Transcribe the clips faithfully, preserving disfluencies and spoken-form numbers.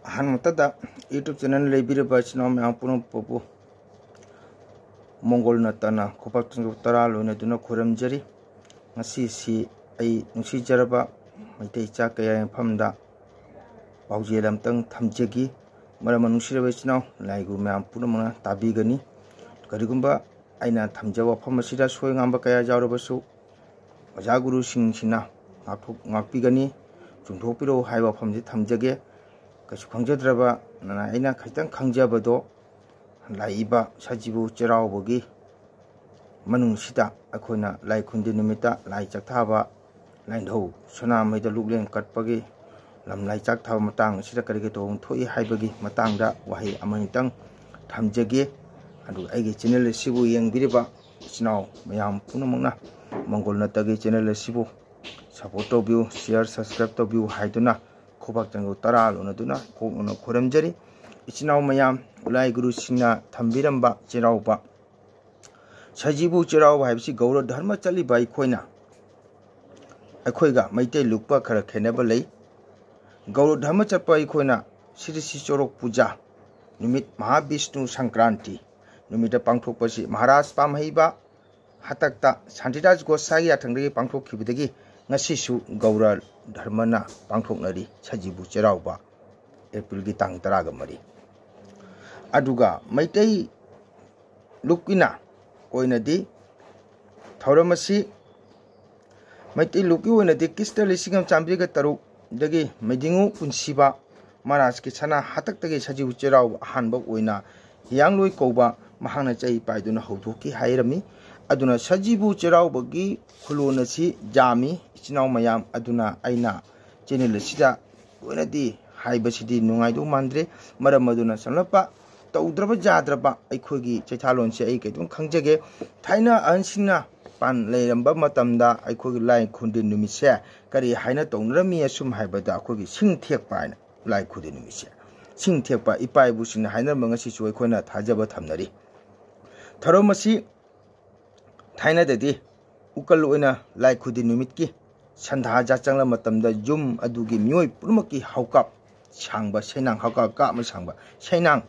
ꯑꯍꯥꯟꯕꯃꯛꯇꯗ YouTube channel ꯂꯩꯕꯤꯔꯤꯕ ꯏꯆꯤꯟ ꯏꯅꯥꯎ ꯃꯌꯥꯝ ꯄꯨꯝꯅꯃꯛꯄꯨ ꯃꯪꯒꯣꯜ ꯅꯠꯇꯅ ꯈꯨꯕꯥꯛ ꯆꯪꯖ ꯇꯔꯥ ꯂꯣꯏꯅꯗꯨꯅ ꯈꯨꯔꯨꯝꯖꯔꯤ꯫ ꯉꯁꯤꯁꯤ ꯑꯩ ꯅꯨꯡꯁꯤꯖꯔꯕ ꯃꯩꯇꯩ ꯏꯆꯥ ꯀꯌꯥꯒꯤ ꯃꯐꯝꯗ ꯄꯥꯎꯖꯦꯜ ꯑꯃꯇꯪ ꯊꯝꯖꯒꯦ꯫ ꯃꯔꯝ ꯑꯃ ꯅꯨꯡꯁꯤꯔꯕ ꯏꯆꯤꯟ ꯏꯅꯥꯎ ꯂꯥꯏꯒꯨ ꯃꯌꯥꯝ ꯄꯨꯝꯅꯃꯛꯅ ꯇꯥꯕꯤꯒꯅꯤ꯫ ꯀꯔꯤꯒꯨꯝꯕ ꯑꯩꯅ ꯊꯝꯖꯕ ꯋꯥꯐꯝ ꯑꯁꯤꯗ ꯁꯣꯏ ꯉꯥꯝꯕ ꯀꯌꯥ ꯌꯥꯎꯔꯕꯁꯨ ꯑꯣꯖꯥ ꯒꯨꯔꯨꯁꯤꯡꯁꯤꯅ ꯉꯥꯛꯊꯣꯛ-, ꯉꯥꯛꯄꯤꯒꯅꯤ, ꯆꯨꯝꯊꯣꯛꯄꯤꯔꯛꯎ ꯍꯥꯏꯕ ꯋꯥꯐꯝꯁꯤ ꯊꯝꯖꯒꯦ꯫ ꯀꯩꯁꯨ ꯈꯪꯖꯗ꯭ꯔꯕ ꯅꯅꯥꯏ ꯑꯩꯅ ꯈꯤꯇꯪ ꯈꯪꯖꯕꯗꯣ ꯂꯥꯛꯏꯕ ꯁꯖꯤꯕꯨ ꯆꯩꯔꯥꯎꯕꯒꯤ ꯃꯅꯨꯡꯁꯤꯗ ꯑꯩꯈꯣꯏꯅ ꯂꯥꯏ ꯈꯨꯔꯨꯝꯗꯦ ꯅꯨꯃꯤꯠꯇ ꯂꯥꯏ ꯆꯥꯛꯊꯥꯕ, ꯂꯥꯏꯙꯧ ꯁꯅꯥꯃꯍꯤꯗ ꯂꯨꯛꯂꯦꯟ ꯀꯠꯄꯒꯤ ꯂꯝ ꯂꯥꯏ ꯆꯥꯛ ꯊꯥꯕ ꯃꯇꯥꯡ ꯑꯁꯤꯗ ꯀꯔꯤ ꯀꯔꯤ ꯇꯧꯐꯝ ꯊꯣꯛꯏ ꯍꯥꯏꯕꯒꯤ ꯃꯇꯥꯡꯗ ꯋꯥꯍꯩ ꯑꯃꯅꯤꯇꯪ ꯊꯝꯖꯒꯦ꯫ ꯑꯗꯨꯒ ꯑꯩꯒꯤ channel ꯑꯁꯤꯕꯨ ꯌꯦꯡꯕꯤꯔꯤꯕ ꯏꯆꯤꯟ ꯏꯅꯥꯎ ꯃꯌꯥꯝ ꯄꯨꯝꯅꯃꯛꯅ ꯃꯪꯒꯣꯜ ꯅꯠꯇꯒꯤ channel ꯑꯁꯤꯕꯨ support ꯇꯧꯕꯤꯌꯨ, share, subscribe ꯇꯧꯕꯤꯌꯨ ꯍꯥꯏꯗꯨꯅ ꯈꯨꯕꯥꯛ ꯆꯪꯖ ꯇꯔꯥ ꯂꯣꯟꯅꯗꯨꯅ ꯀꯣꯛꯅꯅ ꯈꯨꯔꯨꯝꯖꯔꯤ꯫ ꯏꯆꯤꯟ ꯏꯅꯥꯎ ꯃꯌꯥꯝ, ꯂꯥꯏ ꯒꯨꯔꯨꯁꯤꯡꯅ ꯊꯝꯕꯤꯔꯝꯕ ꯆꯩꯔꯥꯎꯕ, ꯁꯖꯤꯕꯨ ꯆꯩꯔꯥꯎꯕ ꯍꯥꯏꯕꯁꯤ ꯒꯧꯔ ꯙꯔꯃ ꯆꯠꯂꯤꯕ ꯑꯩꯈꯣꯏꯅ, ꯑꯩꯈꯣꯏꯒ ꯃꯩꯇꯩ ꯂꯨꯞꯀ ꯈꯔ ꯈꯦꯠꯅꯕ ꯂꯩ꯫ ꯒꯧꯔ ꯙꯔꯃ ꯆꯠꯄ ꯑꯩꯈꯣꯏꯅ ꯁꯤꯔꯤꯁꯤ ꯆꯣꯔꯣꯛ ꯄꯨꯖꯥ ꯅꯨꯃꯤꯠ, ꯃꯍꯥꯕꯤꯁꯅꯨ ꯁꯪꯀ꯭ꯔꯥꯟꯇꯤ ꯅꯨꯃꯤꯠꯇ ꯄꯥꯡꯊꯣꯛꯄꯁꯤ ꯃꯍꯥꯔꯥꯖ ꯄꯥꯝꯍꯩꯕ ꯍꯥꯛꯇꯛꯇ ꯁꯥꯟꯇꯤꯗꯥꯁ ꯒꯣꯁꯥꯏꯒꯤ ꯌꯥꯊꯪꯗꯒꯤ ꯄꯥꯡꯊꯣꯛꯈꯤꯕꯗꯒꯤ ꯉꯁꯤꯁꯨ ꯒꯧꯔ ꯙꯔꯃꯅ ꯄꯥꯡꯊꯣꯛꯅꯔꯤ ꯁꯖꯤꯕꯨ ꯆꯩꯔꯥꯎꯕ, ꯑꯦꯄ꯭ꯔꯤꯜꯒꯤ ꯇꯥꯡ ꯇꯔꯥꯒ ꯃꯔꯤ꯫ ꯑꯗꯨꯒ ꯃꯩꯇꯩ ꯂꯨꯞꯀꯤꯅ ꯑꯣꯏꯅꯗꯤ ꯊꯧꯔꯝ ꯑꯁꯤ ꯃꯩꯇꯩ ꯂꯨꯞꯀꯤ ꯑꯣꯏꯅꯗꯤ ꯈ꯭ꯔꯤꯁꯇ ꯂꯤꯁꯤꯡ ꯑꯃ ꯆꯥꯃꯔꯤꯒ ꯇꯔꯨꯛꯇꯒꯤ ꯃꯩꯗꯤꯡꯉꯨ ꯄꯨꯟꯁꯤꯕ ꯃꯍꯥꯔꯥꯖꯀꯤ ꯁꯅꯥ ꯍꯥꯛꯇꯛꯇꯒꯤ ꯁꯖꯤꯕꯨ ꯆꯩꯔꯥꯎꯕ ꯑꯍꯥꯟꯕ ꯑꯣꯏꯅ ꯍꯤꯌꯥꯡꯂꯣꯏ ꯀꯧꯕ ꯃꯍꯥꯛꯅ ꯆꯍꯤ ꯄꯥꯏꯗꯨꯅ ꯍꯧꯗꯣꯛꯈꯤ ꯍꯥꯏꯔꯝꯃꯤ꯫ ꯑꯗꯨꯅ ꯁꯖꯤꯕꯨ ꯆꯩꯔꯥꯎꯕꯒꯤ ꯈꯨꯂꯣꯟ ꯑꯁꯤ ꯌꯥꯝꯃꯤ꯫ ꯏꯆꯤꯟ ꯏꯅꯥꯎ ꯃꯌꯥꯝ ꯑꯗꯨꯅ ꯑꯩꯅ channel ꯑꯁꯤꯗ ꯂꯣꯏꯅꯗꯤ ꯍꯥꯏꯕꯁꯤꯗꯤ ꯅꯨꯡꯉꯥꯏꯗꯧ ꯃꯥꯟꯗ꯭ꯔꯦ꯫ ꯃꯔꯝ ꯑꯗꯨꯅ ꯁꯝꯂꯞꯄ ꯇꯧꯗ꯭ꯔꯕ ꯌꯥꯗ꯭ꯔꯕ ꯑꯩꯈꯣꯏꯒꯤ ꯆꯩꯊꯥꯂꯣꯟꯁꯦ ꯑꯩ ꯀꯩꯗꯨꯝ ꯈꯪꯖꯒꯦ꯫ ꯊꯥꯏꯅ ꯑꯍꯟꯁꯤꯡꯅ ꯄꯥꯟ ꯂꯩꯔꯝꯕ ꯃꯇꯝꯗ ꯑꯩꯈꯣꯏꯒꯤ ꯂꯥꯏ ꯈꯨꯔꯨꯝꯗꯦ ꯅꯨꯃꯤꯠꯁꯦ ꯀꯔꯤ ꯍꯥꯏꯅ ꯇꯧꯅꯔꯝꯃꯤ ꯑꯁꯨꯝ ꯍꯥꯏꯕꯗ ꯑꯩꯈꯣꯏꯒꯤ ꯁꯤꯡ ꯊꯦꯛꯄ ꯍꯥꯏꯅ ꯂꯥꯏ ꯈꯨꯔꯨꯝꯗꯦ ꯅꯨꯃꯤꯠꯁꯦ꯫ ꯁꯤꯡ ꯊꯦꯛꯄ ꯏꯄꯥ ꯏꯄꯨꯁꯤꯡꯅ ꯍꯥꯏꯅꯔꯝꯕ ꯉꯁꯤꯁꯨ ꯑꯩꯈꯣꯏꯅ ꯊꯥꯖꯕ ꯊꯝꯅꯔꯤ꯫ ꯊꯧꯔꯝ ꯑꯁꯤ ꯊꯥꯏꯅꯗꯗꯤ ꯎꯀꯜ ꯑꯣꯏꯅ ꯂꯥꯏ ꯈꯨꯔꯨꯝꯗꯦ ꯅꯨꯃꯤꯠꯀꯤ ꯁꯟꯗꯥ ꯌꯥꯆꯪꯂ ꯃꯇꯝꯗ ꯌꯨꯝ ꯑꯗꯨꯒꯤ ꯃꯤꯑꯣꯏ ꯄꯨꯝꯅꯃꯛꯀꯤ ꯍꯧꯀꯥꯞ ꯁꯥꯡꯕ ꯁꯩꯅꯥꯡ, ꯍꯛꯀꯥ ꯀꯥꯞꯅ ꯁꯥꯡꯕ ꯁꯩꯅꯥꯡ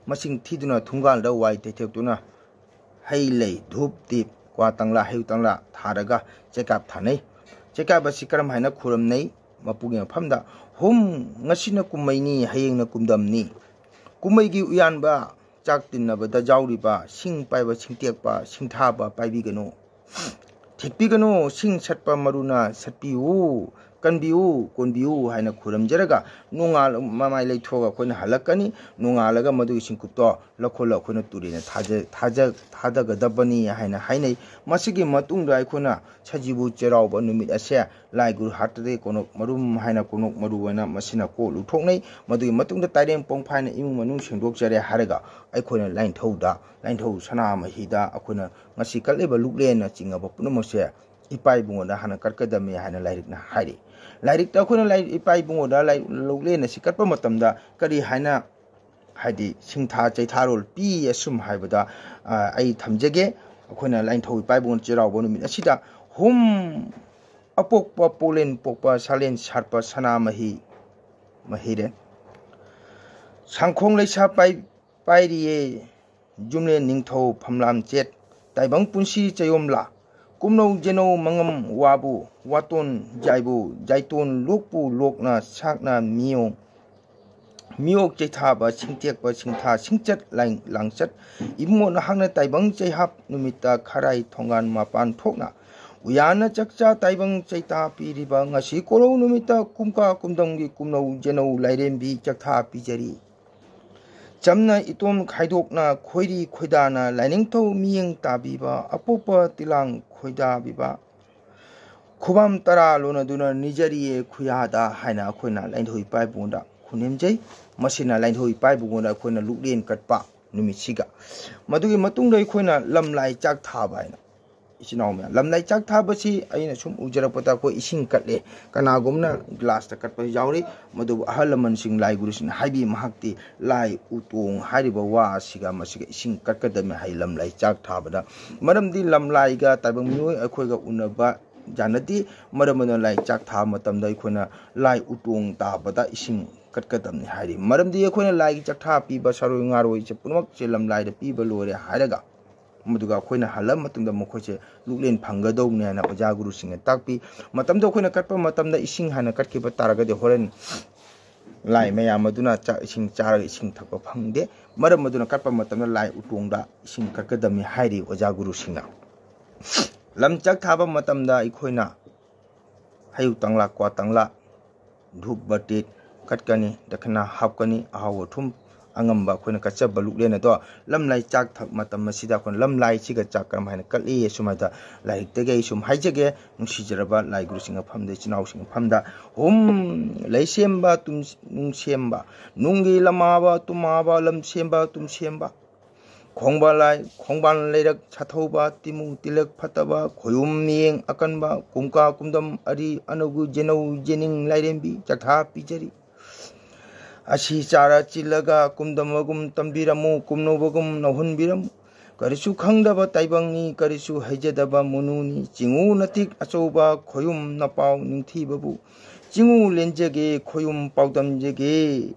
ꯃꯁꯤꯡ ꯊꯤꯗꯨꯅ ꯊꯣꯡꯒꯥꯜꯗ ꯋꯥꯏ ꯇꯩꯊꯣꯛꯇꯨꯅ ꯍꯩ ꯂꯩ, ꯙꯨꯞ ꯇꯤꯞ, ꯀ꯭ꯋꯥ ꯇꯪꯂꯥ, ꯍꯩꯌꯨ ꯇꯪꯂꯥ ꯊꯥꯔꯒ ꯆꯩꯀꯥꯞ ꯊꯥꯅꯩ꯫ ꯆꯩꯀꯥꯞ ꯑꯁꯤ ꯀꯔꯝ ꯍꯥꯏꯅ ꯈꯨꯔꯨꯝꯅꯩ? ꯃꯄꯨꯒꯤ ꯃꯐꯝꯗ, ꯍꯨꯝ, ꯉꯁꯤꯅ ꯀꯨꯝꯃꯩꯅꯤ, ꯍꯌꯦꯡꯅ ꯀꯨꯝꯗꯝꯅꯤ꯫ ꯀꯨꯝꯃꯩꯒꯤ ꯎꯌꯥꯟꯕ, ꯆꯥꯛ ꯇꯤꯟꯅꯕꯗ ꯌꯥꯎꯔꯤꯕ ꯁꯤꯡ ꯄꯥꯏꯕ, ꯁꯤꯡ ꯇꯦꯛꯄ, ꯁꯤꯡ ꯊꯥꯕ ꯄꯥꯏꯕꯤꯒꯅꯨ꯫ ꯊꯦꯛꯄꯤꯒꯅꯨ, ꯁꯤꯡ ꯁꯠꯄ ꯃꯔꯨꯅ ꯁꯠꯄꯤꯌꯨ, ꯀꯟꯕꯤꯌꯨ, ꯀꯣꯟꯕꯤꯌꯨ ꯍꯥꯏꯅ ꯈꯨꯔꯨꯝꯖꯔꯒ, ꯅꯣꯡꯉꯥꯜ-, ꯃꯃꯥꯏ ꯂꯩꯊꯣꯛꯑꯒ ꯑꯩꯈꯣꯏꯅ ꯍꯜꯂꯛꯀꯅꯤ꯫ ꯅꯣꯡꯉꯥꯜꯂꯒ ꯃꯗꯨꯒꯤ ꯁꯤꯡꯀꯨꯞꯇꯣ ꯂꯧꯈꯠꯂꯒ ꯑꯩꯈꯣꯏꯅ ꯇꯨꯔꯦꯟꯗ ꯊꯥꯖ-, ꯊꯥꯖ-, ꯊꯥꯗꯒꯗꯕꯅꯤ ꯍꯥꯏꯅ ꯍꯥꯏꯅꯩ꯫ ꯃꯁꯤꯒꯤ ꯃꯇꯨꯡꯗ ꯑꯩꯈꯣꯏꯅ ꯁꯖꯤꯕꯨ ꯆꯩꯔꯥꯎꯕ ꯅꯨꯃꯤꯠ ꯑꯁꯦ ꯂꯥꯏ ꯒꯨꯔꯨ ꯍꯥꯠꯇꯗꯦ ꯀꯣꯅꯣꯛ ꯃꯔꯨꯝ ꯍꯥꯏꯅ ꯀꯣꯅꯣꯛ ꯃꯔꯨ ꯑꯣꯏꯅ ꯃꯁꯤꯅ ꯀꯣꯛ ꯂꯨꯊꯣꯛꯅꯩ꯫ ꯃꯗꯨꯒꯤ ꯃꯇꯨꯡꯗ ꯇꯥꯏꯔꯦꯝ ꯄꯣꯡꯐꯥꯏꯅ ꯏꯃꯨꯡ ꯃꯅꯨꯡ ꯁꯦꯡꯗꯣꯛꯆꯔꯦ ꯍꯥꯏꯔꯒ ꯑꯩꯈꯣꯏꯅ ꯂꯥꯏꯅꯤꯡꯊꯧꯗ, ꯂꯥꯏꯅꯤꯡꯊꯧ ꯁꯅꯥꯃꯍꯤꯗ ꯑꯩꯈꯣꯏꯅ ꯉꯁꯤ ꯀꯠꯂꯤꯕ ꯂꯨꯛꯂꯦꯟꯅ ꯆꯤꯡꯉꯕ ꯄꯨꯝꯅꯃꯛꯁꯦ ꯏꯄꯥ ꯏꯕꯨꯡꯉꯣꯗ ꯍꯥꯟꯅ ꯀꯠꯀꯗꯕꯅꯤ ꯍꯥꯏꯅ ꯂꯥꯏꯔꯤꯛꯅ ꯍꯥꯏꯔꯤ꯫ ꯂꯥꯏꯔꯤꯛꯇ ꯑꯩꯈꯣꯏꯅ ꯂꯥꯏ-, ꯏꯄꯥ ꯏꯕꯨꯡꯉꯣꯗ ꯂꯥꯏ-, ꯂꯨꯛꯂꯦꯟ ꯑꯁꯤ ꯀꯠꯄ ꯃꯇꯝꯗ ꯀꯔꯤ ꯍꯥꯏꯅ, ꯍꯥꯏꯗꯤ ꯁꯤꯡꯊꯥ ꯆꯩꯊꯥꯔꯣꯜ ꯄꯤ ꯑꯁꯨꯝ ꯍꯥꯏꯕꯗ, ꯑ, ꯑꯩ ꯊꯝꯖꯒꯦ꯫ ꯑꯩꯈꯣꯏꯅ ꯂꯥꯏꯅꯤꯡꯊꯧ ꯏꯄꯥ ꯏꯕꯨꯡꯉꯣ ꯆꯩꯔꯥꯎꯕ ꯅꯨꯃꯤꯠ ꯑꯁꯤꯗ ꯍꯨꯝ ꯑꯄꯣꯛꯄ ꯄꯣꯂꯦꯟ ꯄꯣꯛꯄ ꯁꯥꯂꯦꯟ ꯁꯥꯠꯄ ꯁꯅꯥꯃꯍꯤ ꯃꯍꯤꯔꯦꯟ ꯁꯪꯈꯣꯡ ꯂꯩꯁꯥ ꯄꯥꯏ-, ꯄꯥꯏꯔꯤꯌꯦ꯫ ꯌꯨꯝꯂꯦꯟ ꯅꯤꯡꯊꯧ ꯐꯝꯂꯥꯝ ꯆꯦꯠ ꯇꯥꯏꯕꯪ ꯄꯨꯟꯁꯤ ꯆꯌꯣꯝꯂꯥ ꯀꯨꯝꯅꯧ ꯖꯦꯅꯧ ꯃꯉꯝ ꯋꯥꯕꯨ ꯋꯥꯇꯣꯟ ꯌꯥꯏꯕꯨ ꯌꯥꯏꯇꯣꯟ ꯂꯣꯛꯄꯨ ꯂꯣꯛꯅ ꯁꯥꯛꯅ ꯃꯤꯌꯣꯡ ꯃꯤꯑꯣꯛ ꯆꯩꯊꯥꯕ ꯁꯤꯡꯇꯦꯛꯄ ꯁꯤꯡꯊꯥ ꯁꯤꯡꯆꯠ ꯂꯥꯡꯆꯠ ꯏꯕꯨꯡꯉꯣ ꯅꯍꯥꯛꯅ ꯇꯥꯏꯕꯪ ꯆꯩꯍꯥꯞ ꯅꯨꯃꯤꯠꯇ ꯈꯔꯥꯏ ꯊꯣꯡꯒꯥꯟ ꯃꯄꯥꯟ ꯊꯣꯛꯅ ꯎꯌꯥꯟꯅ ꯆꯥꯛꯆꯥ ꯇꯥꯏꯕꯪ ꯆꯩꯇꯥ ꯄꯤꯔꯤꯕ ꯉꯁꯤ ꯀꯣꯔꯧ ꯅꯨꯃꯤꯠꯇ ꯀꯨꯝꯀꯥ ꯀꯨꯝꯗꯝꯒꯤ ꯀꯨꯝꯅꯧ ꯖꯦꯅꯧ ꯂꯥꯏꯔꯦꯝꯕꯤ ꯆꯥꯛꯊꯥ ꯄꯤꯖꯔꯤ꯫ ꯆꯝꯅ ꯏꯇꯣꯝ ꯈꯥꯏꯗꯣꯛꯅ ꯈꯣꯏꯔꯤ ꯈꯣꯏꯗꯥꯅ ꯂꯥꯏꯅꯤꯡꯊꯧ ꯃꯤꯠꯌꯦꯡ ꯇꯥꯕꯤꯕ ꯑꯄꯣꯛꯄ ꯇꯤꯂꯥꯡ ꯈꯣꯏꯗꯥꯕꯤꯕ ꯈꯨꯕꯝ ꯇꯔꯥ ꯂꯣꯟꯅꯗꯨꯅ ꯅꯤꯖꯔꯤꯌꯦ ꯈꯨꯌꯥꯗ ꯍꯥꯏꯅ ꯑꯩꯈꯣꯏꯅ ꯂꯥꯏꯅꯤꯡꯊꯧ ꯏꯄꯥ ꯏꯕꯨꯡꯉꯣꯗ ꯈꯨꯅꯦꯝꯖꯩ꯫ ꯃꯁꯤꯅ ꯂꯥꯏꯅꯤꯡꯊꯧ ꯏꯄꯥ ꯏꯕꯨꯡꯉꯣꯗ ꯑꯩꯈꯣꯏꯅ ꯂꯨꯛꯂꯦꯟ ꯀꯠꯄ ꯅꯨꯃꯤꯠꯁꯤꯒ꯫ ꯃꯗꯨꯒꯤ ꯃꯇꯨꯡꯗ ꯑꯩꯈꯣꯏꯅ ꯂꯝꯂꯥꯏ ꯆꯥꯛ ꯊꯥꯕ ꯍꯥꯏꯅ, ꯏꯆꯤꯟ ꯏꯅꯥꯎ ꯃꯌꯥꯝ, ꯂꯝꯂꯥꯏ ꯆꯥꯛ ꯊꯥꯕꯁꯤ ꯑꯩꯅ ꯁꯨꯝ ꯎꯖꯔꯛꯄꯗ ꯑꯩꯈꯣꯏ ꯏꯁꯤꯡ ꯀꯠꯂꯦ, ꯀꯅꯥꯒꯨꯝꯕꯅ ꯒ꯭ꯂꯥꯁꯇ ꯀꯠꯄ ꯌꯥꯎꯔꯤ꯫ ꯃꯗꯨꯕꯨ ꯑꯍꯜ ꯂꯃꯟꯁꯤꯡ ꯂꯥꯏ ꯒꯨꯔꯨꯁꯤꯡꯅ ꯍꯥꯏꯕꯤ ꯃꯍꯥꯛꯇꯤ ꯂꯥꯏ ꯎꯇꯣꯡ ꯍꯥꯏꯔꯤꯕ ꯋꯥ ꯑꯁꯤꯒ ꯃꯁꯤꯒ ꯏꯁꯤꯡ ꯀꯠꯀꯗꯕꯅꯤ ꯍꯥꯏ ꯂꯝꯂꯥꯏ ꯆꯥꯛ ꯊꯥꯕꯗ꯫ ꯃꯔꯝꯗꯤ ꯂꯝꯂꯥꯏꯒ ꯇꯥꯏꯕꯪ ꯃꯤꯑꯣꯏ ꯑꯩꯈꯣꯏꯒ ꯎꯅꯕ ꯌꯥꯅꯗꯦ꯫ ꯃꯔꯝ ꯑꯗꯨꯅ ꯂꯥꯏ ꯆꯥꯛ ꯊꯥꯕ ꯃꯇꯝꯗ ꯑꯩꯈꯣꯏꯅ ꯂꯥꯏ ꯎꯇꯣꯡ ꯇꯥꯕꯗ ꯏꯁꯤꯡ ꯀꯠꯀꯗꯕꯅꯤ ꯍꯥꯏꯔꯤ꯫ ꯃꯔꯝꯗꯤ ꯑꯩꯈꯣꯏꯅ ꯂꯥꯏꯒꯤ ꯆꯥꯛꯊꯥ ꯄꯤꯕ ꯁꯥꯔꯣꯏ ꯉꯥꯔꯣꯏꯁꯦ ꯄꯨꯝꯅꯃꯛꯁꯦ ꯂꯝꯂꯥꯏꯗ ꯄꯤꯕ ꯂꯣꯏꯔꯦ ꯍꯥꯏꯔꯒ, ꯃꯗꯨꯒ ꯑꯩꯈꯣꯏꯅ ꯍꯜꯂꯕ ꯃꯇꯝꯗ ꯃꯈꯣꯏꯁꯦ ꯂꯨꯛꯂꯦꯟ ꯐꯪꯒꯗꯧꯕꯅꯤ ꯍꯥꯏꯅ ꯑꯣꯖꯥ ꯒꯨꯔꯨꯁꯤꯡꯅ ꯇꯥꯛꯄꯤ꯫ ꯃꯇꯝꯗ ꯑꯩꯈꯣꯏꯅ ꯀꯠꯄ ꯃꯇꯝꯗ ꯏꯁꯤꯡ ꯍꯥꯟꯅ ꯀꯠꯈꯤꯕ ꯇꯥꯔꯒꯗꯤ ꯍꯣꯔꯦꯟ ꯂꯥꯏ ꯃꯌꯥꯝ ꯑꯗꯨꯅ ꯆꯥꯛ ꯏꯁꯤꯡ ꯆꯥꯔꯒ ꯏꯁꯤꯡ ꯊꯛꯄ ꯐꯪꯗꯦ꯫ ꯃꯔꯝ ꯑꯗꯨꯅ ꯀꯠꯄ ꯃꯇꯝꯗ ꯂꯥꯏ ꯎꯇꯣꯡꯗ ꯏꯁꯤꯡ ꯀꯠꯀꯗꯕꯅꯤ ꯍꯥꯏꯔꯤ ꯑꯣꯖꯥ ꯒꯨꯔꯨꯁꯤꯡꯅ꯫ ꯂꯝ ꯆꯥꯛ ꯊꯥꯕ ꯃꯇꯝꯗ ꯑꯩꯈꯣꯏꯅ ꯍꯩꯌꯨ ꯇꯪꯂꯥ, ꯀ꯭ꯋꯥ ꯇꯪꯂꯥ, ꯙꯨꯞ ꯕꯇꯤꯠ ꯀꯠꯀꯅꯤ, ꯗꯈꯤꯅꯥ ꯍꯥꯞꯀꯅꯤ, ꯑꯍꯥꯎ ꯑꯊꯨꯝ ꯑꯉꯝꯕ ꯑꯩꯈꯣꯏꯅ ꯀꯠꯆꯕ ꯂꯨꯛꯂꯦꯟ ꯑꯗꯣ ꯂꯝ ꯂꯥꯏ ꯆꯥꯛ ꯊꯛ ꯃꯇꯝ ꯑꯁꯤꯗ ꯑꯩꯈꯣꯏꯅ ꯂꯝ ꯂꯥꯏꯁꯤꯒ ꯆꯥꯛ ꯀꯔꯝ ꯍꯥꯏꯅ ꯀꯠꯂꯤ? ꯑꯁꯨꯃꯥꯏꯅ ꯂꯥꯏꯔꯤꯛꯇꯒꯤ ꯑꯩ ꯁꯨꯝ ꯍꯥꯏꯖꯒꯦ, ꯅꯨꯡꯁꯤꯖꯔꯕ ꯂꯥꯏ ꯒꯨꯔꯨꯁꯤꯡ ꯃꯐꯝꯗ, ꯏꯆꯤꯟ ꯏꯅꯥꯎꯁꯤꯡ ꯃꯐꯝꯗ꯫ ꯍꯨꯝ ꯂꯩꯁꯦꯝꯕ ꯇꯨꯝ-, ꯅꯨꯡꯁꯦꯝꯕ, ꯅꯨꯡꯒꯤ ꯂꯃꯥꯕ ꯇꯨꯃꯥꯕ, ꯂꯝ ꯁꯦꯝꯕ ꯇꯨꯝ ꯁꯦꯝꯕ, ꯈꯣꯡꯕꯥꯟ ꯂꯥꯏ, ꯈꯣꯡꯕꯥꯟ ꯂꯩꯔꯛ ꯁꯥꯊꯧꯕ, ꯇꯤꯃꯨ ꯇꯤꯂꯛ ꯐꯠꯇꯕ, ꯈꯣꯌꯨꯝ ꯃꯤꯌꯦꯡ ꯑꯀꯟꯕ, ꯀꯨꯝꯀꯥ ꯀꯨꯝꯗꯝ ꯑꯔꯤ ꯑꯅꯧꯒꯨ ꯖꯦꯅꯧ ꯖꯦꯅꯤꯡ ꯂꯥꯏꯔꯦꯝꯕꯤ ꯆꯥꯛꯊꯥ ꯄꯤꯖꯔꯤ꯫ ꯑꯁꯤ ꯆꯥꯔ ꯆꯤꯜꯂꯒ ꯀꯨꯝꯗꯝꯕꯒꯨꯝ ꯇꯝꯕꯤꯔꯝꯃꯨ, ꯀꯨꯝꯅꯧꯕꯒꯨꯝ ꯅꯧꯍꯟꯕꯤꯔꯝꯃꯨ꯫ ꯀꯔꯤꯁꯨ ꯈꯪꯗꯕ ꯇꯥꯏꯕꯪꯅꯤ, ꯀꯔꯤꯁꯨ ꯍꯩꯖꯗꯕ ꯃꯨꯅꯨꯅꯤ꯫ ꯆꯤꯡꯉꯨ ꯅꯇꯤꯛ ꯑꯆꯧꯕ ꯈꯣꯌꯨꯝ ꯅꯄꯥꯎ ꯅꯤꯡꯊꯤꯕꯕꯨ꯫ ꯆꯤꯡꯉꯨ ꯂꯦꯟꯖꯒꯦ, ꯈꯣꯌꯨꯝ ꯄꯥꯎꯗꯝꯖꯒꯦ꯫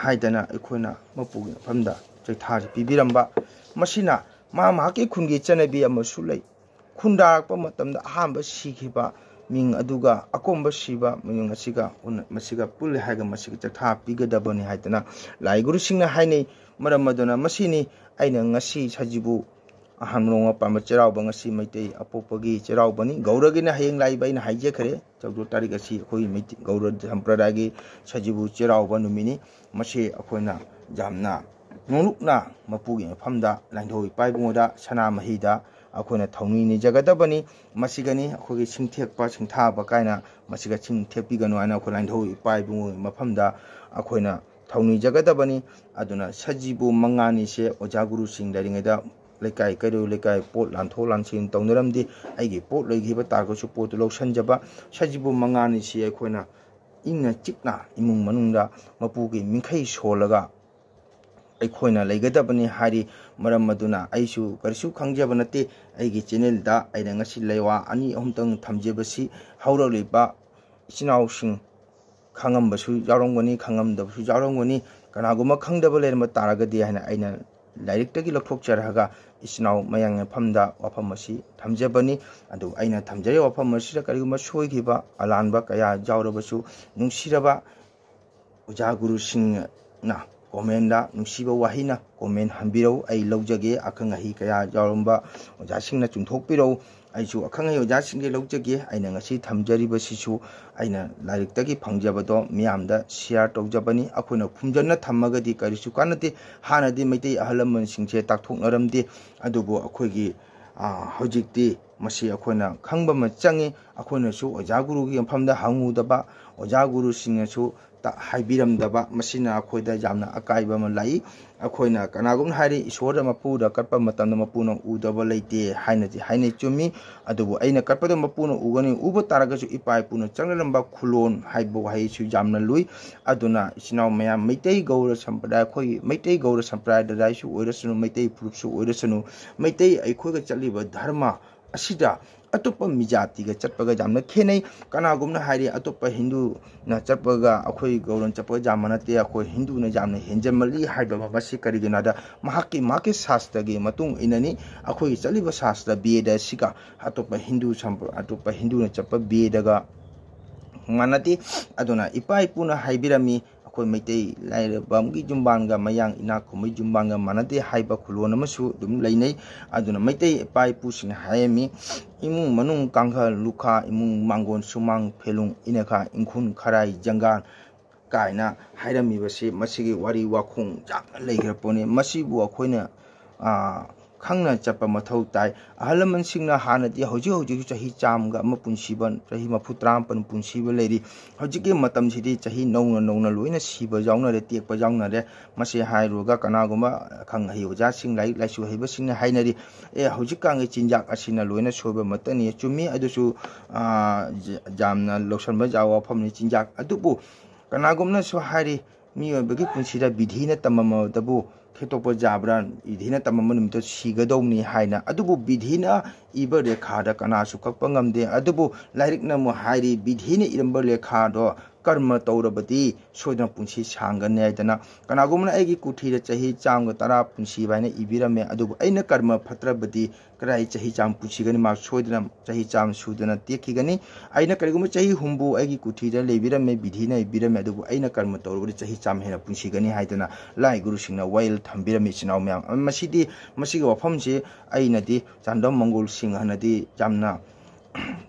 ꯍꯥꯏꯗꯅ ꯑꯩꯈꯣꯏꯅ ꯃꯄꯨꯒꯤ ꯃꯐꯝꯗ ꯆꯩꯊꯥꯁꯤ ꯄꯤꯕꯤꯔꯝꯕ꯫ ꯃꯁꯤꯅ ꯃꯍꯥꯛ ꯃꯍꯥꯛꯀꯤ ꯈꯨꯟꯒꯤ ꯆꯠꯅꯕꯤ ꯑꯃꯁꯨ ꯂꯩ꯫ ꯈꯨꯟꯗꯥꯔꯛꯄ ꯃꯇꯝꯗ ꯑꯍꯥꯟꯕ ꯁꯤꯈꯤꯕ ꯃꯤꯡ ꯑꯗꯨꯒ ꯑꯀꯣꯟꯕ ꯁꯤꯕ ꯃꯤꯡ ꯑꯁꯤꯒ ꯎꯟꯅ-, ꯃꯁꯤꯒ ꯄꯨꯜꯂꯦ ꯍꯥꯏꯔꯒ ꯃꯁꯤꯒ ꯆꯩꯊꯥ ꯄꯤꯒꯗꯕꯅꯤ ꯍꯥꯏꯗꯅ ꯂꯥꯏ ꯒꯨꯔꯨꯁꯤꯡꯅ ꯍꯥꯏꯅꯩ꯫ ꯃꯔꯝ ꯑꯗꯨꯅ ꯃꯁꯤꯅꯤ ꯑꯩꯅ ꯉꯁꯤ ꯁꯖꯤꯕꯨ ꯑꯍꯥꯟꯕ ꯅꯣꯡꯃ ꯄꯥꯟꯕ ꯆꯩꯔꯥꯎꯕ, ꯉꯁꯤ ꯃꯩꯇꯩ ꯑꯄꯣꯛꯄꯒꯤ ꯆꯩꯔꯥꯎꯕꯅꯤ꯫ ꯒꯧꯔꯒꯤꯅ ꯍꯌꯦꯡ ꯂꯥꯛꯏꯕ ꯑꯩꯅ ꯍꯥꯏꯖꯈ꯭ꯔꯦ꯫ ꯆꯧꯗ꯭ꯔ ꯇꯥꯔꯤꯛ ꯑꯁꯤ ꯑꯩꯈꯣꯏꯒꯤ ꯃꯩꯇꯩ ꯒꯧꯔ ꯁꯝꯄ꯭ꯔꯗꯥꯌꯒꯤ ꯁꯖꯤꯕꯨ ꯆꯩꯔꯥꯎꯕ ꯅꯨꯃꯤꯠꯅꯤ꯫ ꯃꯁꯤ ꯑꯩꯈꯣꯏꯅ ꯌꯥꯝꯅ ꯅꯣꯡꯂꯨꯛꯅ ꯃꯄꯨꯒꯤ ꯃꯐꯝꯗ ꯂꯥꯏꯅꯤꯡꯊꯧ ꯏꯄꯥ ꯏꯕꯨꯡꯉꯣꯗ ꯁꯅꯥꯃꯍꯤꯗ ꯑꯩꯈꯣꯏꯅ ꯊꯧꯅꯤ ꯅꯤꯖꯒꯗꯕꯅꯤ꯫ ꯃꯁꯤꯒꯅꯤ ꯑꯩꯈꯣꯏꯒꯤ ꯁꯤꯡꯊꯦꯛꯄ ꯁꯤꯡꯊꯥꯕ ꯀꯥꯏꯅ ꯃꯁꯤꯒ ꯁꯤꯡꯊꯦꯛꯄꯤꯒꯅꯨ ꯍꯥꯏꯅ ꯑꯩꯈꯣꯏ ꯂꯥꯏꯅꯤꯡꯊꯧ ꯏꯄꯥ ꯏꯕꯨꯡꯉꯣꯒꯤ ꯃꯐꯝꯗ ꯑꯩꯈꯣꯏꯅ ꯊꯧꯅꯤꯖꯒꯗꯕꯅꯤ꯫ ꯑꯗꯨꯅ ꯁꯖꯤꯕꯨ ꯃꯉꯥꯅꯤꯁꯦ ꯑꯣꯖꯥ ꯒꯨꯔꯨꯁꯤꯡ ꯂꯩꯔꯤꯉꯩꯗ ꯂꯩꯀꯥꯏ ꯀꯩꯔꯣꯏ ꯂꯩꯀꯥꯏ ꯄꯣꯠ ꯂꯥꯟꯊꯣꯛ ꯂꯥꯟꯁꯤꯟ ꯇꯧꯅꯔꯝꯗꯦ꯫ ꯑꯩꯒꯤ ꯄꯣꯠ ꯂꯩꯈꯤꯕ ꯇꯥꯔꯒꯁꯨ ꯄꯣꯠꯇꯨ ꯂꯧꯁꯤꯟꯖꯕ꯫ ꯁꯖꯤꯕꯨ ꯃꯉꯥꯅꯤꯁꯤ ꯑꯩꯈꯣꯏꯅ ꯏꯪꯅ ꯆꯤꯛꯅ ꯏꯃꯨꯡ ꯃꯅꯨꯡꯗ ꯃꯄꯨꯒꯤ ꯃꯤꯡꯈꯩ ꯁꯣꯜꯂꯒ ꯑꯩꯈꯣꯏꯅ ꯂꯩꯒꯗꯕꯅꯤ ꯍꯥꯏꯔꯤ꯫ ꯃꯔꯝ ꯑꯗꯨꯅ ꯑꯩꯁꯨ ꯀꯔꯤꯁꯨ ꯈꯪꯖꯕ ꯅꯠꯇꯦ꯫ ꯑꯩꯒꯤ ꯆꯦꯅꯦꯜꯗ ꯑꯩꯅ ꯉꯁꯤ ꯂꯩꯋꯥ ꯑꯅꯤ ꯑꯍꯨꯝꯇꯪ ꯊꯝꯖꯕꯁꯤ ꯍꯧꯔꯛꯂꯤꯕ ꯏꯆꯤꯟ ꯏꯅꯥꯎꯁꯤꯡ ꯈꯪꯉꯝꯕꯁꯨ ꯌꯥꯎꯔꯝꯒꯅꯤ, ꯈꯪꯉꯝꯗꯕꯁꯨ ꯌꯥꯎꯔꯝꯒꯅꯤ꯫ ꯀꯅꯥꯒꯨꯝꯕ ꯈꯪꯗꯕ ꯂꯩꯔꯝꯕ ꯇꯥꯔꯒꯗꯤ ꯍꯥꯏꯅ ꯑꯩꯅ ꯂꯥꯏꯔꯤꯛꯇꯒꯤ ꯂꯧꯊꯣꯛꯆꯔꯒ ꯏꯆꯤꯟ ꯏꯅꯥꯎ ꯃꯌꯥꯝꯒꯤ ꯃꯐꯝꯗ ꯋꯥꯐꯝ ꯑꯁꯤ ꯊꯝꯖꯕꯅꯤ꯫ ꯑꯗꯨ ꯑꯩꯅ ꯊꯝꯖꯔꯤꯕ ꯋꯥꯐꯝ ꯑꯁꯤꯗ ꯀꯔꯤꯒꯨꯝꯕ ꯁꯣꯏꯈꯤꯕ ꯑꯂꯥꯟꯕ ꯀꯌꯥ ꯌꯥꯎꯔꯕꯁꯨ, ꯅꯨꯡꯁꯤꯔꯕ ꯑꯣꯖꯥ ꯒꯨꯔꯨꯁꯤꯡꯅ ꯀꯣꯃꯦꯟꯗ ꯅꯨꯡꯁꯤꯕ ꯋꯥꯍꯩꯅ ꯀꯣꯃꯦꯟ ꯍꯟꯕꯤꯔꯛꯎ꯫ ꯑꯩ ꯂꯧꯖꯒꯦ꯫ ꯑꯈꯪ ꯑꯍꯩ ꯀꯌꯥ ꯌꯥꯎꯔꯝꯕ ꯑꯣꯖꯥꯁꯤꯡꯅ ꯆꯨꯝꯊꯣꯛꯄꯤꯔꯛꯎ꯫ ꯑꯩꯁꯨ ꯑꯈꯪ ꯑꯍꯩ ꯑꯣꯖꯥꯁꯤꯡꯒꯤ ꯂꯧꯖꯒꯦ꯫ ꯑꯩꯅ ꯉꯁꯤ ꯊꯝꯖꯔꯤꯕꯁꯤꯁꯨ ꯑꯩꯅ ꯂꯥꯏꯔꯤꯛꯇꯒꯤ ꯐꯪꯖꯕꯗꯣ ꯃꯤꯌꯥꯝꯗ ꯁꯤꯌꯥꯔ ꯇꯧꯖꯕꯅꯤ꯫ ꯑꯩꯈꯣꯏꯅ ꯈꯨꯝꯖꯟꯅ ꯊꯝꯃꯒꯗꯤ ꯀꯔꯤꯁꯨ ꯀꯥꯟꯅꯗꯦ꯫ ꯍꯥꯟꯅꯗꯤ ꯃꯩꯇꯩ ꯑꯍꯜ ꯂꯃꯟꯁꯤꯡꯁꯦ ꯇꯥꯛꯊꯣꯛꯅꯔꯝꯗꯦ꯫ ꯑꯗꯨꯕꯨ ꯑꯩꯈꯣꯏꯒꯤ, ꯑ, ꯍꯧꯖꯤꯛꯇꯤ ꯃꯁꯤ ꯑꯩꯈꯣꯏꯅ ꯈꯪꯕ ꯑꯃ ꯆꯪꯉꯤ꯫ ꯑꯩꯈꯣꯏꯅꯁꯨ ꯑꯣꯖꯥ ꯒꯨꯔꯨꯒꯤ ꯃꯐꯝꯗ ꯍꯪꯉꯨꯗꯕ, ꯑꯣꯖꯥ ꯒꯨꯔꯨꯁꯤꯡꯅꯁꯨ ꯇ-, ꯍꯥꯏꯕꯤꯔꯝꯗꯕ, ꯃꯁꯤꯅ ꯑꯩꯈꯣꯏꯗ ꯌꯥꯝꯅ ꯑꯀꯥꯏꯕ ꯑꯃ ꯂꯥꯛꯏ꯫ ꯑꯩꯈꯣꯏꯅ ꯀꯅꯥꯒꯨꯝꯅ ꯍꯥꯏꯔꯤ, "ꯏꯁꯣꯔꯗ ꯃꯄꯨꯗ ꯀꯠꯄ ꯃꯇꯝꯗ ꯃꯄꯨꯅ ꯎꯗꯕ ꯂꯩꯇꯦ" ꯍꯥꯏꯅꯗꯤ ꯍꯥꯏꯅꯩ꯫ ꯆꯨꯝꯃꯤ꯫ ꯑꯗꯨꯕꯨ ꯑꯩꯅ ꯀꯠꯄꯗ ꯃꯄꯨꯅ ꯎꯒꯅꯤ꯫ ꯎꯕ ꯇꯥꯔꯒꯁꯨ ꯏꯄꯥ ꯏꯄꯨꯅ ꯆꯪꯅꯔꯝꯕ ꯈꯨꯂꯣꯟ ꯍꯥꯏꯕ ꯋꯥꯍꯩꯁꯨ ꯌꯥꯝꯅ ꯂꯨꯏ꯫ ꯑꯗꯨꯅ ꯏꯆꯤꯟ ꯏꯅꯥꯎ ꯃꯌꯥꯝ, ꯃꯩꯇꯩ ꯒꯧꯔ ꯁꯝꯄ꯭ꯔꯗꯥꯌ, ꯑꯩꯈꯣꯏꯒꯤ ꯃꯩꯇꯩ ꯒꯧꯔ ꯁꯝꯄ꯭ꯔꯗꯥꯌꯗꯁꯨ ꯑꯣꯏꯔꯁꯅꯨ, ꯃꯩꯇꯩ ꯐꯨꯔꯨꯞꯁꯨ ꯑꯣꯏꯔꯁꯅꯨ, ꯃꯩꯇꯩ ꯑꯩꯈꯣꯏꯒ ꯆꯠꯂꯤꯕ ꯙꯔꯃ ꯑꯁꯤꯗ ꯑꯇꯣꯞꯄ ꯃꯤꯖꯥꯇꯤꯒ ꯆꯠꯄꯒ ꯌꯥꯝꯅ ꯈꯦꯠꯅꯩ꯫ ꯀꯅꯥꯒꯨꯝꯅ ꯍꯥꯏꯔꯤ, "ꯑꯇꯣꯞꯄ ꯍꯤꯟꯗꯨꯅ ꯆꯠꯄꯒ ꯑꯩꯈꯣꯏ ꯒꯧꯔꯅ ꯆꯠꯄꯒ ꯌꯥꯝ ꯃꯥꯟꯅꯗꯦ, ꯑꯩꯈꯣꯏ ꯍꯤꯟꯗꯨꯅ ꯌꯥꯝꯅ ꯍꯦꯟꯖꯟꯃꯜꯂꯤ" ꯍꯥꯏꯕ ꯃꯁꯤ ꯀꯔꯤꯒꯤꯅꯣ ꯍꯥꯏꯗ, ꯃꯍꯥꯛꯀꯤ, ꯃꯍꯥꯛꯀꯤ ꯁꯥꯁꯇ꯭ꯔꯒꯤ ꯃꯇꯨꯡ ꯏꯟꯅꯅꯤ꯫ ꯑꯩꯈꯣꯏꯒꯤ ꯆꯠꯂꯤꯕ ꯁꯥꯁꯇ꯭ꯔ ꯕꯦꯗ ꯑꯁꯤꯒ ꯑꯇꯣꯞꯄ ꯍꯤꯟꯗꯨ ꯁꯝꯄ꯭ꯔ-, ꯑꯇꯣꯞꯄ ꯍꯤꯟꯗꯨꯅ ꯆꯠꯄ ꯕꯦꯗꯒ ꯃꯥꯟꯅꯗꯦ꯫ ꯑꯗꯨꯅ ꯏꯄꯥ ꯏꯄꯨꯅ ꯍꯥꯏꯕꯤꯔꯝꯃꯤ, ꯑꯩꯈꯣꯏ ꯃꯩꯇꯩ ꯂꯥꯏꯔꯕ ꯑꯃꯒꯤ ꯌꯨꯝꯕꯥꯟꯒ ꯃꯌꯥꯡ ꯏꯅꯥꯛ ꯈꯨꯟꯕꯒꯤ ꯌꯨꯝꯕꯥꯟꯒ ꯃꯥꯟꯅꯗꯦ ꯍꯥꯏꯕ ꯈꯨꯂꯣꯟ ꯑꯃꯁꯨ ꯑꯗꯨꯝ ꯂꯩꯅꯩ꯫ ꯑꯗꯨꯅ ꯃꯩꯇꯩ ꯏꯄꯥ ꯏꯄꯨꯁꯤꯡꯅ ꯍꯥꯏꯔꯝꯃꯤ, "ꯏꯃꯨꯡ ꯃꯅꯨꯡ ꯀꯥꯡꯈꯜ ꯂꯨꯈꯥ, ꯏꯃꯨꯡ ꯃꯥꯡꯒꯣꯟ ꯁꯨꯃꯥꯡ ꯐꯦꯂꯨꯡ, ꯏꯅꯈꯥ ꯏꯪꯈꯨꯜ ꯈꯔꯥꯏ ꯖꯪꯒꯥꯜ" ꯀꯥꯏꯅ ꯍꯥꯏꯔꯝꯃꯤꯕꯁꯤ, ꯃꯁꯤꯒꯤ ꯋꯥꯔꯤ ꯋꯥꯈꯣꯡ ꯌꯥꯝꯅ ꯂꯩꯈ꯭ꯔ ꯄꯣꯠꯅꯤ꯫ ꯃꯁꯤꯕꯨ ꯑꯩꯈꯣꯏꯅ, ꯑ, ꯈꯪꯅ ꯆꯠꯄ ꯃꯊꯧ ꯇꯥꯏ꯫ ꯑꯍꯜ ꯂꯃꯟꯁꯤꯡꯅ ꯍꯥꯟꯅꯗꯤ, ꯍꯧꯖꯤꯛ ꯍꯧꯖꯤꯛꯁꯨ ꯆꯍꯤ ꯆꯥꯝꯃꯒ ꯑꯃ ꯄꯨꯟꯁꯤꯕ, ꯆꯍꯤ ꯃꯔꯤꯐꯨ ꯇꯔꯥꯃꯥꯄꯟ ꯄꯨꯟꯁꯤꯕ ꯂꯩꯔꯤ꯫ ꯍꯧꯖꯤꯛꯀꯤ ꯃꯇꯝꯁꯤꯗꯤ ꯆꯍꯤ ꯅꯧꯅ ꯅꯧꯅ ꯂꯣꯏꯅ ꯁꯤꯕ ꯌꯥꯎꯅꯔꯦ, ꯇꯦꯛꯄ ꯌꯥꯎꯅꯔꯦ꯫ ꯃꯁꯤ ꯍꯥꯏꯔꯨꯔꯒ ꯀꯅꯥꯒꯨꯝꯕ ꯑꯈꯪ ꯑꯍꯩ ꯑꯣꯖꯥꯁꯤꯡ, ꯂꯥꯏꯔꯤꯛ ꯂꯥꯏꯁꯨ ꯍꯩꯕꯁꯤꯡꯅ ꯍꯥꯏꯅꯔꯤ, "ꯑꯦ, ꯍꯧꯖꯤꯛꯀꯥꯟꯒꯤ ꯆꯤꯟꯖꯥꯛ ꯑꯁꯤꯅ ꯂꯣꯏꯅ ꯁꯣꯏꯕ ꯑꯃꯠꯇꯅꯤ"꯫ ꯆꯨꯝꯃꯤ꯫ ꯑꯗꯨꯁꯨ, ꯑ, ꯌꯥꯝꯅ ꯂꯧꯁꯟꯕ ꯌꯥꯕ ꯋꯥꯐꯝꯅꯤ꯫ ꯆꯤꯟꯖꯥꯛ ꯑꯗꯨꯕꯨ ꯀꯅꯥꯒꯨꯝꯅꯁꯨ ꯍꯥꯏꯔꯤ, ꯃꯤꯑꯣꯏꯕꯒꯤ ꯄꯨꯟꯁꯤꯗ ꯕꯤꯙꯤꯅ ꯇꯝꯃꯝꯕꯗꯕꯨ ꯈꯦꯠꯇꯣꯛꯄ ꯌꯥꯕ꯭ꯔꯥ? ꯕꯤꯙꯤꯅ ꯇꯝꯃꯝꯕ ꯅꯨꯃꯤꯠꯇ ꯁꯤꯒꯗꯧꯅꯤ ꯍꯥꯏꯅ꯫ ꯑꯗꯨꯕꯨ ꯕꯤꯙꯤꯅ ꯏꯕ ꯔꯦꯈꯥꯗ ꯀꯅꯥꯁꯨ ꯀꯛꯄ ꯉꯝꯗꯦ꯫ ꯑꯗꯨꯕꯨ ꯂꯥꯏꯔꯤꯛꯅ ꯑꯃꯨꯛ ꯍꯥꯏꯔꯤ, ꯕꯤꯙꯤꯅ ꯏꯔꯝꯕ ꯔꯦꯈꯥꯗꯣ ꯀꯔꯃ ꯇꯧꯔꯕꯗꯤ ꯁꯣꯏꯗꯅ ꯄꯨꯟꯁꯤ ꯁꯥꯡꯒꯅꯤ ꯍꯥꯏꯗꯅ꯫ ꯀꯅꯥꯒꯨꯝꯕꯅ ꯑꯩꯒꯤ ꯀꯨꯊꯤꯗ ꯆꯍꯤ ꯆꯥꯝꯒ ꯇꯔꯥ ꯄꯨꯟꯁꯤꯕ ꯍꯥꯏꯅ ꯏꯕꯤꯔꯝꯃꯦ, ꯑꯗꯨꯕꯨ ꯑꯩꯅ ꯀꯔꯃ ꯐꯠꯇ꯭ꯔꯕꯗꯤ ꯀꯗꯥꯏ ꯆꯍꯤ ꯆꯥꯝ ꯄꯨꯟꯁꯤꯒꯅꯤ? ꯃꯥ ꯁꯣꯏꯗꯅ ꯆꯍꯤ ꯆꯥꯝ ꯁꯨꯗꯅ ꯇꯦꯛꯈꯤꯒꯅꯤ꯫ ꯑꯩꯅ ꯀꯔꯤꯒꯨꯝꯕ ꯆꯍꯤ ꯍꯨꯝꯐꯨ ꯑꯩꯒꯤ ꯀꯨꯊꯤꯗ ꯂꯩꯕꯤꯔꯝꯃꯦ, ꯕꯤꯙꯤꯅ ꯏꯕꯤꯔꯝꯃꯦ, ꯑꯗꯨꯕꯨ ꯑꯩꯅ ꯀꯔꯃ ꯇꯧꯔꯕꯗꯤ ꯆꯍꯤ ꯆꯥꯝ ꯍꯦꯟꯅ ꯄꯨꯟꯁꯤꯒꯅꯤ ꯍꯥꯏꯗꯅ ꯂꯥꯏ ꯒꯨꯔꯨꯁꯤꯡꯅ ꯋꯥꯌꯦꯜ ꯊꯝꯕꯤꯔꯝꯃꯤ, ꯏꯆꯤꯟ ꯏꯅꯥꯎ ꯃꯌꯥꯝ꯫ ꯃꯁꯤꯗꯤ, ꯃꯁꯤꯒꯤ ꯋꯥꯐꯝꯁꯤ ꯑꯩꯅꯗꯤ ꯆꯥꯟꯗꯝ ꯃꯪꯒꯣꯜ ꯁꯤꯡ ꯍꯥꯏꯅꯗꯤ ꯌꯥꯝꯅ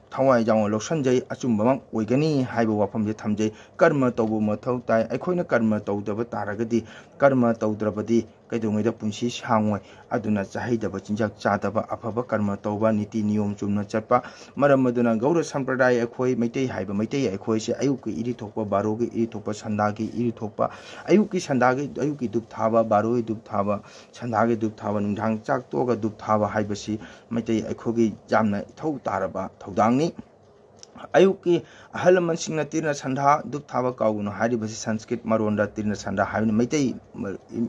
ꯊꯋꯥꯏ ꯌꯥꯎꯅ ꯂꯧꯁꯤꯟꯖꯩ, ꯑꯆꯨꯝꯕꯃꯛ ꯑꯣꯏꯒꯅꯤ ꯍꯥꯏꯕ ꯋꯥꯐꯝꯁꯦ ꯊꯝꯖꯩ꯫ ꯀꯔꯃ ꯇꯧꯕ ꯃꯊꯧ ꯇꯥꯏ꯫ ꯑꯩꯈꯣꯏꯅ ꯀꯔꯃ ꯇꯧꯗꯕ ꯇꯥꯔꯒꯗꯤ, ꯀꯔꯃ ꯇꯧꯗ꯭ꯔꯕꯗꯤ ꯀꯩꯗꯧꯉꯩꯗ ꯄꯨꯟꯁꯤ ꯁꯥꯡꯉꯣꯏ꯫ ꯑꯗꯨꯅ ꯆꯥꯍꯩꯗꯕ ꯆꯤꯟꯖꯥꯛ ꯆꯥꯗꯕ, ꯑꯐꯕ ꯀꯔꯃ ꯇꯧꯕ, ꯅꯤꯇꯤ ꯅꯤꯌꯣꯝ ꯆꯨꯝꯅ ꯆꯠꯄ꯫ ꯃꯔꯝ ꯑꯗꯨꯅ ꯒꯧꯔ ꯁꯝꯄ꯭ꯔꯗꯥꯌ ꯑꯩꯈꯣꯏ ꯃꯩꯇꯩ ꯍꯥꯏꯕ ꯃꯩꯇꯩ ꯑꯩꯈꯣꯏꯁꯦ ꯑꯌꯨꯛꯀꯤ ꯏꯔꯨ ꯊꯣꯛꯄ, ꯕꯥꯔꯣꯒꯤ ꯏꯔꯨ ꯊꯣꯛꯄ, ꯁꯟꯗꯥꯒꯤ ꯏꯔꯨ ꯊꯣꯛꯄ, ꯑꯌꯨꯛꯀꯤ ꯁꯟꯗꯥꯒꯤ, ꯑꯌꯨꯛꯀꯤ ꯙꯨꯞ ꯊꯥꯕ, ꯕꯥꯔꯣꯒꯤ ꯙꯨꯞ ꯊꯥꯕ, ꯁꯟꯗꯥꯒꯤ ꯙꯨꯞ ꯊꯥꯕ, ꯅꯨꯡꯗꯥꯡ ꯆꯥꯛ ꯇꯣꯛꯑꯒ ꯙꯨꯞ ꯊꯥꯕ ꯍꯥꯏꯕꯁꯤ ꯃꯩꯇꯩ ꯑꯩꯈꯣꯏꯒꯤ ꯌꯥꯝꯅ ꯏꯊꯧ ꯇꯥꯔꯕ ꯊꯧꯗꯥꯡꯅꯤ꯫ ꯑꯌꯨꯛꯀꯤ ꯑꯍꯜ ꯂꯃꯟꯁꯤꯡꯅ ꯇꯤꯔꯅ ꯁꯟꯙꯥ ꯙꯨꯞ ꯊꯥꯕ ꯀꯥꯎꯒꯅꯨ ꯍꯥꯏꯔꯤꯕꯁꯤ ꯁꯪꯁꯀ꯭ꯔꯤꯠ ꯃꯔꯣꯟꯗ ꯇꯤꯔꯅ ꯁꯟꯙꯥ ꯍꯥꯏꯕꯅꯤ꯫ ꯃꯩꯇꯩ,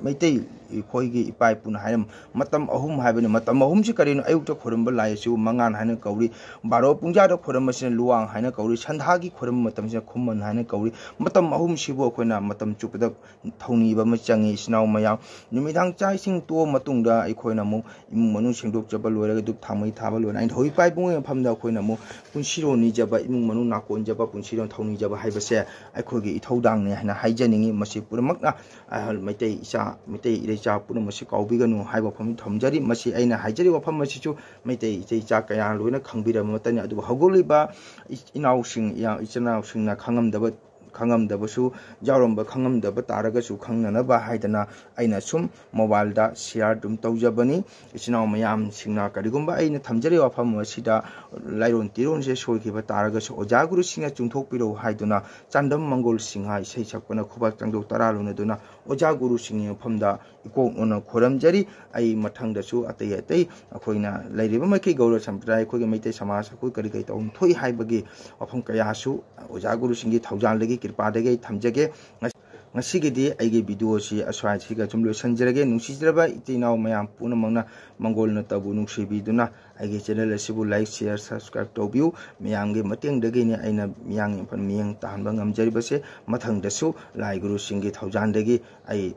ꯃꯩꯇꯩ ꯑꯩꯈꯣꯏꯒꯤ ꯏꯄꯥ ꯏꯄꯨꯅ ꯍꯥꯏꯔꯝ-, ꯃꯇꯝ ꯑꯍꯨꯝ ꯍꯥꯏꯕꯅꯤ꯫ ꯃꯇꯝ ꯑꯍꯨꯝꯁꯤ ꯀꯔꯤꯅꯣ? ꯑꯌꯨꯛꯇ ꯈꯣꯏꯔꯝꯕ ꯂꯥꯏ ꯑꯁꯤꯕꯨ ꯃꯉꯥꯟ ꯍꯥꯏꯅ ꯀꯧꯔꯤ, ꯕꯥꯔꯣ ꯄꯨꯡꯖꯥꯗ ꯈꯣꯏꯔꯝꯕꯁꯤꯅ ꯂꯨꯋꯥꯡ ꯍꯥꯏꯅ ꯀꯧꯔꯤ, ꯁꯟꯙꯥꯒꯤ ꯈꯣꯏꯔꯝꯕ ꯃꯇꯝꯁꯤꯅ ꯈꯨꯃꯟ ꯍꯥꯏꯅ ꯀꯧꯔꯤ꯫ ꯃꯇꯝ ꯑꯍꯨꯝꯁꯤꯕꯨ ꯑꯩꯈꯣꯏꯅ ꯃꯇꯝ ꯆꯨꯞꯄꯗ ꯊꯧꯅꯤꯕ ꯑꯃ ꯆꯪꯉꯤ, ꯏꯆꯤꯟ ꯏꯅꯥꯎ ꯃꯌꯥꯝ꯫ ꯅꯨꯃꯤꯗꯥꯡ ꯆꯥꯛ ꯏꯁꯤꯡ ꯇꯣꯛꯑ ꯃꯇꯨꯡꯗ ꯑꯩꯈꯣꯏꯅ ꯑꯃꯨꯛ ꯏꯃꯨꯡ ꯃꯅꯨꯡ ꯁꯦꯡꯗꯣꯛꯆꯕ ꯂꯣꯏꯔꯒ ꯙꯨꯞ ꯊꯥꯎꯃꯩ ꯊꯥꯕ ꯂꯣꯏꯔꯒ ꯑꯩꯅ ꯍꯧꯖꯤꯛ ꯄꯥꯏ ꯄꯨꯡ ꯃꯐꯝꯗ ꯑꯩꯈꯣꯏꯅ ꯑꯃꯨꯛ ꯄꯨꯟꯁꯤꯔꯣꯟ ꯅꯤꯖꯕ, ꯏꯃꯨꯡ ꯃꯅꯨꯡ ꯅꯥꯀꯣꯟꯖꯕ, ꯄꯨꯟꯁꯤꯔꯣꯟ ꯊꯧꯅꯤꯖꯕ ꯍꯥꯏꯕꯁꯦ ꯑꯩꯈꯣꯏꯒꯤ ꯏꯊꯧꯗꯥꯡꯅꯤ ꯍꯥꯏꯅ ꯍꯥꯏꯖꯅꯤꯡꯉꯤ꯫ ꯃꯁꯤ ꯄꯨꯝꯅꯃꯛꯅ ꯑꯍꯜ ꯃꯩꯇꯩ ꯏꯆꯥ, ꯃꯩꯇꯩ ꯏꯔꯩꯆꯥ ꯄꯨꯝꯅꯃꯛꯁꯤ ꯀꯥꯎꯕꯤꯒꯅꯨ ꯍꯥꯏꯕ ꯋꯥꯐꯝ ꯊꯝꯖꯔꯤ꯫ ꯃꯁꯤ ꯑꯩꯅ ꯍꯥꯏꯖꯔꯤꯕ ꯋꯥꯐꯝ ꯑꯁꯤꯁꯨ ꯃꯩꯇꯩ ꯏꯆꯦ ꯏꯆꯥ ꯀꯌꯥ ꯂꯣꯏꯅ ꯈꯪꯕꯤꯔꯕ ꯉꯥꯛꯇꯅꯤ꯫ ꯑꯗꯨꯕꯨ ꯍꯧꯒꯠꯂꯤꯕ ꯏ-, ꯏꯅꯥꯎꯁꯤꯡ, ꯏꯌꯥ-, ꯏꯆꯤꯟ ꯏꯅꯥꯎꯁꯤꯡꯅ ꯈꯪꯉꯝꯗꯕ, ꯈꯪꯉꯝꯗꯕꯁꯨ ꯌꯥꯎꯔꯝꯕ, ꯈꯪꯉꯝꯗꯕ ꯇꯥꯔꯒꯁꯨ ꯈꯪꯅꯅꯕ ꯍꯥꯏꯗꯅ ꯑꯩꯅ ꯁꯨꯝ ꯃꯣꯕꯥꯏꯜꯗ ꯁꯤꯌꯥꯔ ꯑꯗꯨꯝ ꯇꯧꯖꯕꯅꯤ꯫ ꯏꯆꯤꯟ ꯏꯅꯥꯎ ꯃꯌꯥꯝꯁꯤꯡꯅ ꯀꯔꯤꯒꯨꯝꯕ ꯑꯩꯅ ꯊꯝꯖꯔꯤꯕ ꯋꯥꯐꯝ ꯑꯁꯤꯗ ꯂꯥꯏꯔꯣꯟ ꯇꯤꯔꯣꯟꯁꯦ ꯁꯣꯏꯈꯤꯕ ꯇꯥꯔꯒꯁꯨ ꯑꯣꯖꯥ ꯒꯨꯔꯨꯁꯤꯡꯅ ꯆꯨꯝꯊꯣꯛꯄꯤꯔꯛꯎ ꯍꯥꯏꯗꯨꯅ ꯆꯥꯟꯗꯝ ꯃꯪꯒꯣꯜ ꯁꯤꯡꯍ ꯏꯁꯩ ꯁꯛꯄꯅ ꯈꯨꯕꯥꯛ ꯆꯥꯡꯗꯧ ꯇꯔꯥ ꯂꯣꯟꯅꯗꯨꯅ ꯑꯣꯖꯥ ꯒꯨꯔꯨꯁꯤꯡꯒꯤ ꯃꯐꯝꯗ ꯏꯀꯣꯛ ꯅꯣꯟꯅ ꯈꯨꯔꯝꯖꯔꯤ꯫ ꯑꯩ ꯃꯊꯪꯗꯁꯨ ꯑꯇꯩ ꯑꯇꯩ ꯑꯩꯈꯣꯏꯅ ꯂꯩꯔꯤꯕ ꯃꯈꯩ ꯒꯧꯔ ꯁꯝꯄ꯭ꯔꯗꯥꯌ, ꯑꯩꯈꯣꯏꯒꯤ ꯃꯩꯇꯩ ꯁꯃꯥꯖ ꯑꯩꯈꯣꯏ ꯀꯔꯤ ꯀꯔꯤ ꯇꯧꯐꯝ ꯊꯣꯛꯏ ꯍꯥꯏꯕꯒꯤ ꯋꯥꯐꯝ ꯀꯌꯥꯁꯨ ꯑꯣꯖꯥ ꯒꯨꯔꯨꯁꯤꯡꯒꯤ ꯊꯧꯖꯥꯜꯗꯒꯤ, ꯀ꯭ꯔꯤꯄꯥꯗꯒꯤ ꯑꯩ ꯊꯝꯖꯒꯦ꯫ ꯉꯁꯤ ꯉꯁꯤꯒꯤꯗꯤ ꯑꯩꯒꯤ video ꯑꯁꯤ ꯑꯁ꯭ꯋꯥꯏꯁꯤꯒ ꯁꯨꯝ ꯂꯣꯏꯁꯤꯟꯖꯔꯒꯦ꯫ ꯅꯨꯡꯁꯤꯖꯔꯕ ꯏꯆꯤꯜ ꯏꯅꯥꯎ ꯃꯌꯥꯝ ꯄꯨꯝꯅꯃꯛꯅ ꯃꯪꯒꯣꯜꯅ ꯇꯕꯨ ꯅꯨꯡꯁꯤꯕꯤꯗꯨꯅ ꯑꯩꯒꯤ channel ꯑꯁꯤꯕꯨ like, share, subscribe ꯇꯧꯕꯤꯌꯨ꯫ ꯃꯌꯥꯝꯒꯤ ꯃꯇꯦꯡꯗꯒꯤꯅꯤ ꯑꯩꯅ ꯃꯤꯌꯥꯝꯒꯤ ꯃꯤꯠꯌꯦꯡ ꯇꯥꯍꯟꯕ ꯉꯝꯖꯔꯤꯕꯁꯦ꯫ ꯃꯊꯪꯗꯁꯨ ꯂꯥꯏ ꯒꯨꯔꯨꯁꯤꯡꯒꯤ ꯊꯧꯖꯥꯜꯗꯒꯤ ꯑꯩ,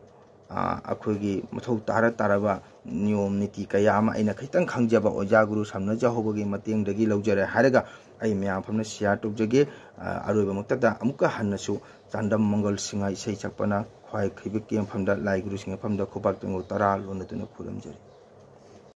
ꯑ, ꯑꯩꯈꯣꯏꯒꯤ ꯃꯊꯧ ꯇꯥꯔ ꯇꯥꯔꯕ ꯅꯤꯌꯣꯝ ꯅꯤꯇꯤ ꯀꯌꯥ ꯑꯃ ꯑꯩꯅ ꯈꯤꯇꯪ ꯈꯪꯖꯕ ꯑꯣꯖꯥ ꯒꯨꯔꯨ ꯁꯝꯅꯖꯍꯧꯕꯒꯤ ꯃꯇꯦꯡꯗꯒꯤ ꯂꯧꯖꯔꯦ ꯍꯥꯏꯔꯒ ꯑꯩ ꯃꯌꯥꯝ ꯄꯨꯝꯅ share ꯇꯧꯖꯒꯦ꯫ ꯑ, ꯑꯔꯣꯏꯕꯃꯛꯇꯗ ꯑꯃꯨꯛꯀ ꯍꯟꯅꯁꯨ ꯆꯥꯟꯗꯝ ꯃꯪꯒꯜ ꯁꯤꯡꯉꯥꯏ ꯏꯁꯩ ꯁꯛꯄꯅ ꯈ꯭ꯋꯥꯏ ꯈꯩꯕꯤꯛꯀꯤ ꯃꯐꯝꯗ ꯂꯥꯏ ꯒꯨꯔꯨꯁꯤꯡꯒꯤ ꯃꯐꯝꯗ ꯈꯨꯕꯥꯛ ꯇꯦꯡꯒꯣꯠ ꯇꯔꯥ ꯂꯣꯟꯅꯗꯨꯅ ꯈꯨꯔꯨꯝꯖꯔꯤ꯫